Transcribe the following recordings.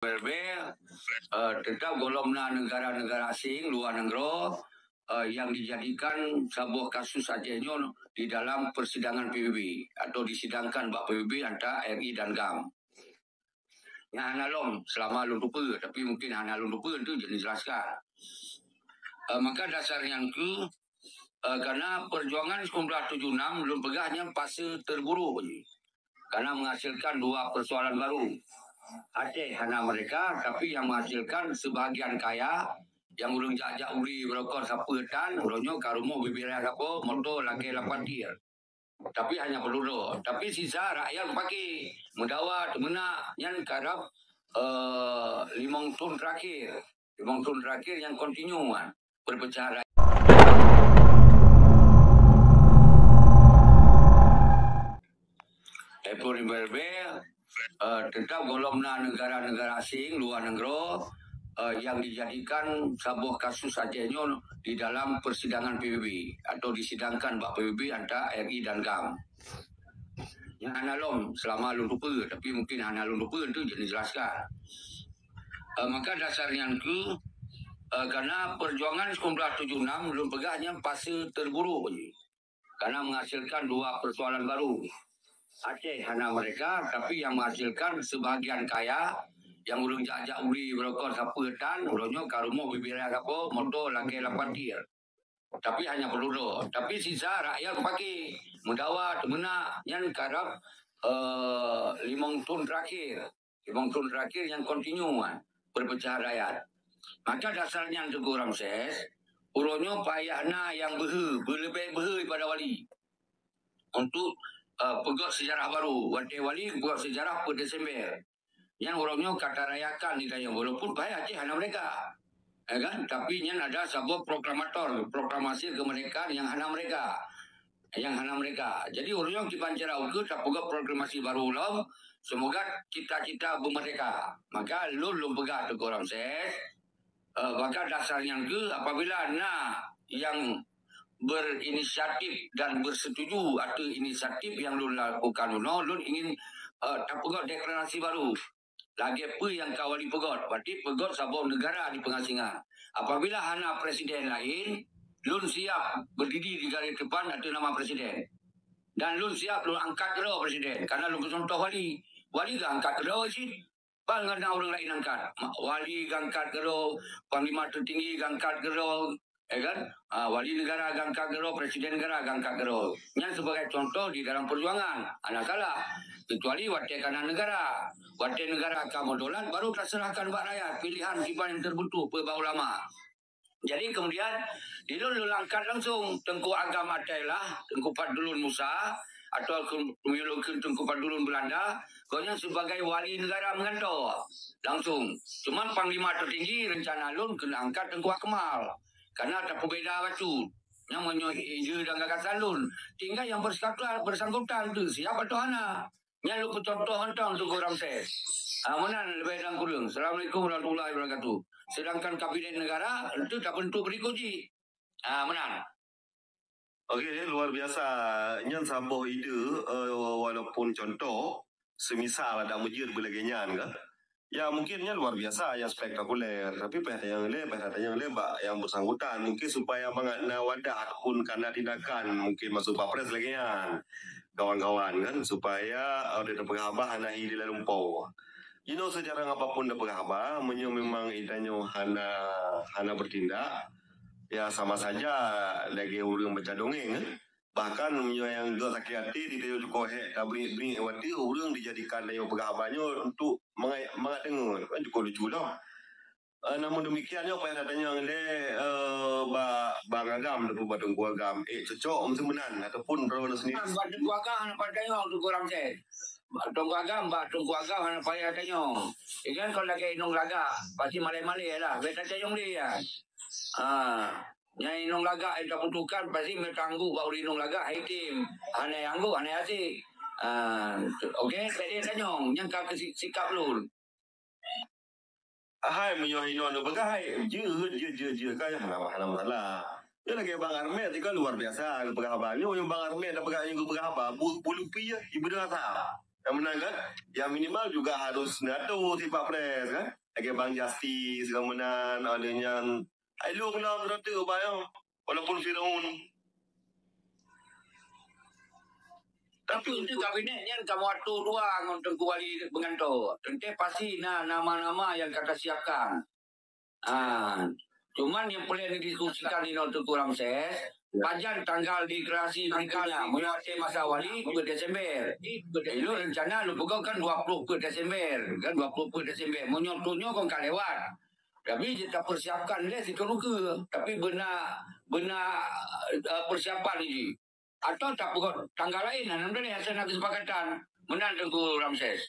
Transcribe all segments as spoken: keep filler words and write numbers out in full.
Berbeda, eh, tetap gohlom na negara-negara asing, luar negara, eh, yang dijadikan saboh kasus Aceh nyoe di dalam persidangan P B B atau disidangkan bak P B B antara R I dan GAM. Nyan hana lom selama lôn tupeue, tapi mungkin hana lôn tupeue tu jadi jelaskan. Eh, maka dasar nyan keuh, eh, karena perjuangan sembilan belas tujuh enam lôn peugah nyan fase terburuk je. Karena menghasilkan dua persoalan baru. Aceh hana merdeka, tapi yang menghasilkan sebahagian kaya, yang ureuëng jak-jak uli beurokon sapeue tan, uroe nyoe ka rumoh bibiraya sapo, moto lagée lapan tir. Tapi hanya peluru. Tapi sisa rakyat pake, meudawa, teumeunak, nyan karab, eh, limong thon terakhir. Limong thon terakhir yang kontinu, ah, perpecahan rakyat. Epon Imbel Bel, eh, tetap gohlom na negara-negara asing, luar negara, eh, yang dijadikan saboh kasus Aceh nyoe di dalam persidangan P B B atau disidangkan bak P B B antara R I dan GAM. Nyan hana lom selama lôn tupeue, tapi mungkin hana lôn tupeue tu jadi jelaskan. Eh, maka dasar nyan keuh, eh, karena perjuangan sembilan belas tujuh enam lôn peugah nyan fase terburuk je. Karena menghasilkan dua persoalan baru. Aceh hana merdeka, tapi yang menghasilkan sebahagian kaya, yang ureuëng jak-jak uli beurokon sapeue tan, uroe nyoe ka rumoh bibiraya sapo, moto lagée lapan tir. Tapi hanya peluru. Tapi sisa rakyat pake, meudawa, teumeunak, nyan karab, eh, limong thon terakhir. Limong thon terakhir yang kontinu, ah, perpecahan rakyat. Maka dasar nyan Teungku Ramses, uroe nyoe payah na nyang beuhe, beuleubeh beuhe pada wali. Untuk, eh, peugöt sejarah baru. Watée wali peugöt sejarah peuet Desember. Nyan uroe nyoe ka tarayakan di tanyoe, walaupun bahai Aceh hana merdeka. Ya kan? Tapi nyan ada saboh proklamator, proklamasi kemerdekaan yang hana merdeka. Yang hana merdeka. Jadi, uroe nyoe kiban cara ukeue tapeugah proklamasi baru lom, semoga cita-cita beumerdeka. Maka lôn, lôn peugah Teungku Ramses, eh, maka dasar nyan keuh apabila na yang berinisiatif dan bersetuju atau inisiatif yang lôn lakukan unoe, lôn ingin, eh, tapeugah deklarasi baru. Lagée peue nyang ka wali peugöt, berarti peugöt saboh negara di pengasingan. Apabila hana presiden laén, lôn siap berdiri di garis depan atau nama presiden. Dan lôn siap lôn angkat keudroe presiden, karena lôn keucontoh wali. Wali geuangkat keudroe cit, ban ngon ureuëng laén angkat. Ma-, wali geuangkat keudroe, panglima tertinggi geuangkat keudroe, ya kan? Ah, wali negara geuangkat keudroe, presiden negara geuangkat keudroe. Nyan sebagai contoh di dalam perjuangan. Hana salah. Kecuali watée ka na negara. Watée negara ka meudolat, baru taserahkan bak rakyat pilihan kiban nyang terbutuh, peue bak ulama. Jadi kemudian, di lôn, lôn angkat langsung Teungku Agam Atailah, Teungku Fadlun Musa, atau Teungku, Teungku Fadlun Belanda, gobnyan sebagai wali negara meugantoe langsung. Cuman panglima tertinggi rencana lôn keuneuk angkat Teungku Akmal. Karena tapeubeda bacut. Nyang meunyoe ide dan gagasan lôn, tinggai nyang bersangkutan, bersangkutan tu siap atau hana. Nyan lôn peucontoh mantong Teungku Ramses. Ah, meunan leubeh dan kureueng. Assalamualaikum warahmatullahi wabarakatuh. Sedangkan kabinet negara, itu tabentuk berikut jih. Ah, meunan. Okey, luar biasa. Nyan saboh ide, eh, walaupun contoh, semisal ada meujeuet beulagée nyan kan. Ya, mungkin nyan luar biasa, yang spektakuler. Tapi payah tanyong lé, payah tanyong lé bak yang bersangkutan. Mungkin supaya mangat na wadah ataupun kana tindakan, mungkin masuk Bapres lagée nyan. Kawan-kawan kan, supaya, eh, tapeugah haba hana hi di laleumpau. Jinoe sejarah apapun tapeugah haba, meunyoe memang geutanyoe hana, hana bertindak, ya sama saja lagée ureuëng baca dongeng, kan? Bahkan meunyoe nyang geuh sakét até, di tanyoe cukôp hék tabri-bri watée ureuëng dijadikan tanyoe peugah haba nyoe untuk mangat, mangat deungoe. Kan cukôp lucu lom. Eh, namun demikian, nyoe payah tatanyong lé, eh, bak Bang Agam, ataupun bak Teungku Agam. Eh, cocok meusi meunan, ataupun droeneuh sendiri. Bak Teungku Agam hana payah tanyong, Teungku Ramses. Bak Teungku Agam, bak Teungku Agam hana payah tanyong. Ikan kalau lagée inong lagak, pasti malée-malée lah. Bèk tatanyong lé, ya. Ah. Nyang inong lagak nyang tabutuhkan pasti meutanggong bak ureuëng inong lagak, hai tem. Hana nyang anggôk, hana nyang asèe. Ah, okey, tak ada tanyong. Nyang ka keu si-, sikap lôn. Hai, meunyoe hinoe neupeugah, hai, jeuet, jeuet, jeuet, jeuet, kan hana, hana masalah. Nyoe lagèe Bang Armet, kan luar biasa geupeugah haba. Nyoe, nyoe Bang Armet tapeugah, nyoe geupeugah haba, bu-, bulu pih jih, ibeudôh asa. Nyang meunan kan? Yang minimal juga harus neuatur si Pak Pres kan? Lagèe Bang Justice, nyang meunan, ada nyang, hai lôn keunoe keudroe teuk, Bang, yo. Walaupun Firaun. Tapi untuk kabinet nyan kamoe atur dua ngon Teungku Wali Beunganto. Teuntèe pasti na nama-nama nyang ka tasiapkan. Ah, cuman nyang peureulèe didiskusikan inoe Teungku Ramses, pajan tanggal deklarasi berikutnya, meunyoe watèe masa Wali, peuet Desember. Inoe rencana lôn peugah kan dua puluh peuet Desember, kan dua puluh peuet Desember. Meunyoe tu nyoe kon ka lewat. Tapi tapeusiapkan lé sikureueng keue. Tapi beuna, beuna, eh, persiapan lagi. Atau tapeugot tanggal laén, hana meunan asai na keusepakatan. Meunan Teungku Ramses.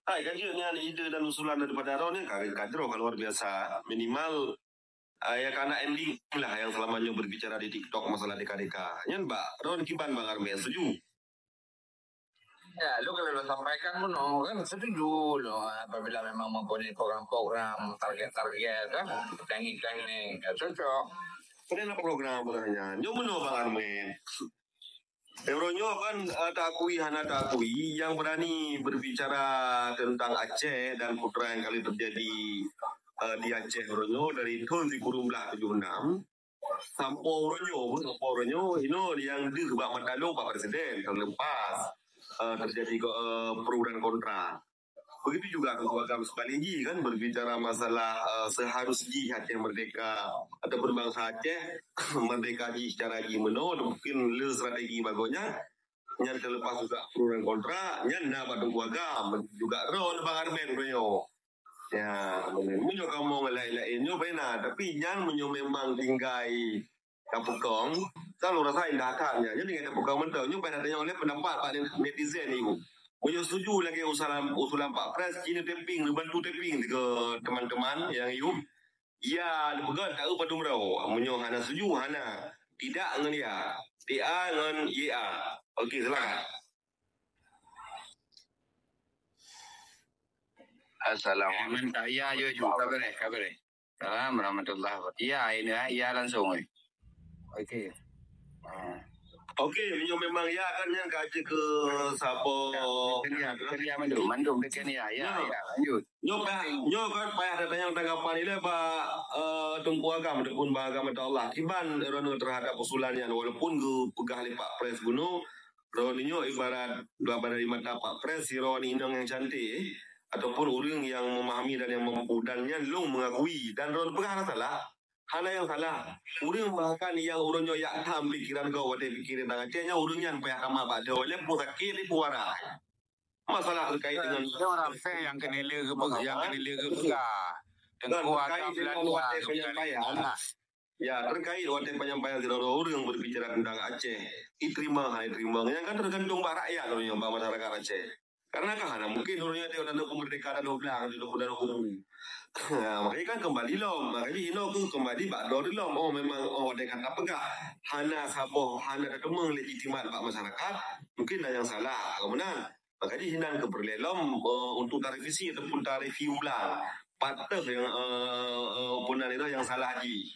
Hai, kan jeuet nyan ide dan usulan daripada droeneuh ka, ka jroh, ka luar biasa. Minimal, ah, ya, ka na ending lah yang selama nyoe berbicara di TikTok masalah deka-deka. Nyan bak droeneuh kiban Bang Armen, setuju? Ya, lôn ka lôn sampaikan bunoe kan, setuju lôn apabila memang mempunyai program-program, target-target kan, teknik-teknik, ya, cocok. Padahai na program sebenarnya. Nyoe bunoe Bang Armen. Uroe nyoe kan, eh, taakui hana taakui, yang berani berbicara tentang Aceh dan putra yang kali terjadi, eh, di Aceh uroe nyoe dari tahun sikureueng blah tujoh enam sampai uroe nyoe, sampai uroe nyoe, inoe yang deuh bak mata lôn Pak Presiden tahun lepas, eh, terjadi, eh, pro dan kontra. Begitu juga Teungku Agam sekali ji kan berbicara masalah, eh, seharus jih Aceh merdeka ataupun bangsa Aceh merdeka jih secara jih meunoe, mungkin le strategi bagoe nyan. Nyan terlepas juga pro dan kontra, nyan na bak Teungku Agam, juga droeneuh Bang Armen nyoe. Ya, meunyoe kamoe ngon laén-laén nyoe payah na, tapi nyan meunyoe memang tinggai tapeukong, ka lôn rasa indah that nyan. Jadi ngai tapeukong mantong. Nyoe payah tanyong lé pendapat bak netizen nyoe. Meunyoe setuju lagèe usulan, usulan Pak Pres, jinoe tapping, neubantu tapping keu teman-teman nyang yum. Ya, neupeugah taeu padum rawa. Meunyoe hana setuju, hana. Tidak ngon ya. T A ngon Y A. Okey, silakan. Assalamualaikum. Mantap, ya, ya, ya. Ka beureh, ka beureh. Salam warahmatullahi wabarakatuh. Ya, ini, ya, langsung, eh. Okey. Ah. Okey, meunyoe memang ya kan nyan ka cit keu sapo. Ya, ya, ya, mandum, mandum, ya, ya, ya, lanjut. Nyoe payah, nyoe kan payah tatanyong tanggapan ilèe bak, eh, Teungku Agam ataupun bak Agam Atta Allah. Kiban droeneuh terhadap usulan nyan, walaupun geupeugah lé Pak Pres bunoe, droeneuh nyoe ibarat, ibarat dari mata Pak Pres, sidroe inong nyang cantik, ataupun ureueng nyang memahami dan nyang mampu, dan nyan lôn mengakui, dan droeneuh peugah hana salah. Hana nyang salah. Ureueng bahkan nyang uroe nyoe jak tham pikeran gob watèe piké teuntang Aceh nyoe, ureueng nyan payah tamat bak doe, lé peue sakét, lé peue warak. Masalah terkait dengan, nyoe ramseh nyang keuneuk lé geupeugah, nyang keuneuk lé geupeugah. Teungku Agam Belanda, watèe penyampaian. Ya, terkait watèe penyampaian sidroe ureueng berbicara tentang Aceh, diterima, hana diterima. Nyang kan tergantung bak rakyat uroe nyoe, bak masyarakat Aceh. Karena kan hana mungkin uroe nyoe teuh tanda kemerdekaan dua belas, dua belas. Ha, makanya kan kembali lom. Makanya inoe keuh kembali bak droe lom. Oh, memang, oh, watèe ka tapeugah hana saboh, hana tateumeung legitimat bak masyarakat, mungkin na nyang salah. Ka meunan. Makanya hinan keuh peureulèe lom, eh, untuk tarevisi ataupun tareview ulang. Pat teuh nyang, eh, eh, peue nan nyoe nyang salah jih.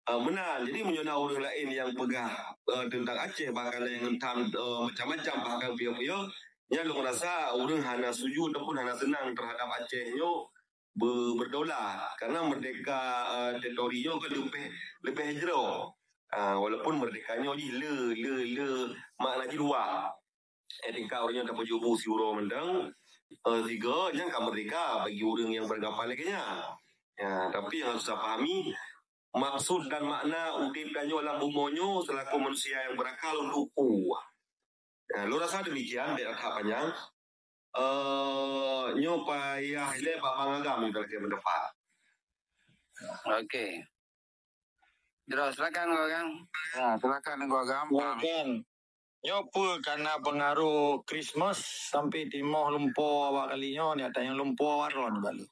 Eh, meunan. Jadi, meunyoe na ureueng laén nyang peugah, eh, teuntang Aceh, bahkan nyang tham, eh, macam-macam, bahkan piôh-piôh, nyan lôn rasa ureueng hana setuju ataupun hana seunang terhadap Aceh nyoe be-, berdaulat. Karena merdeka, eh, teritori nyoe kan leubeh, leubeh jroh. Ah, walaupun merdeka nyoe jih le, le, le makna jih luwah. Eh, tingkat ureueng nyang tapajoh bu siuroe mantong, eh, sigoe nyan ka merdeka bagi ureueng nyang beranggapan lagèe nyan. Ya, tapi nyang harus tapahami, maksud dan makna udép tanyoe lam bumoe nyoe selaku manusia nyang berakal untuk peue. Ya, lôn rasa demikian, bèk that panjang. Eh, nyoe payah ilèe bak Bang Agam nyang teuka pendapat. Okey. Jroh, silakan, Gua Agam. Ya, silakan, Gua Agam. Silakan. Nyoe peue ka na peungaruh Krismas sampai timoh lumpoe awak kali nyoe, ni ata nyang lumpoe awak droe balu.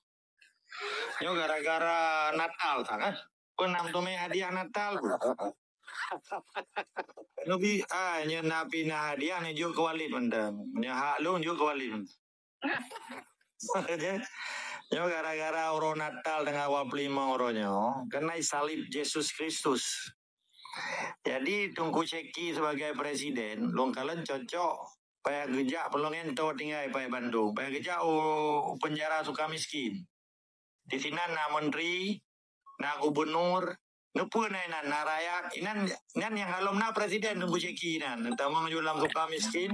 Nyoe gara-gara Natal, tak kan? Peue na teumé hadiah Natal? Leubeh, ah, nyoe na pih na hadiah, nyoe jok keu Walid mantong. Nyoe hak lôn jok keu Walid mantong. Nyoe gara-gara uroe Natal teungoh dua puluh lima uroe nyoe, keuneuk salib Yesus Kristus. Jadi, Teungku Syeki sebagai presiden, lôn kalon cocok Payah geujak Pulo Ngento tinggai pai Bandung. Payah geujak u, u penjara Sukamiskin. Di sinan na menteri, na gubernur, neupeu na inan, na rakyat. Inan, inan nyang halom na presiden Teuku Zaki inan. Tamong ju lam Sukamiskin.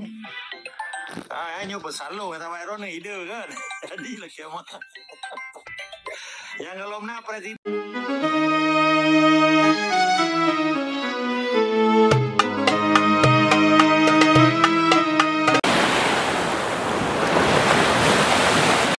Ah, nyoe peusaloe kata Pak Ron ide kan. Jadi lah kiamat. Nyang halom na presiden.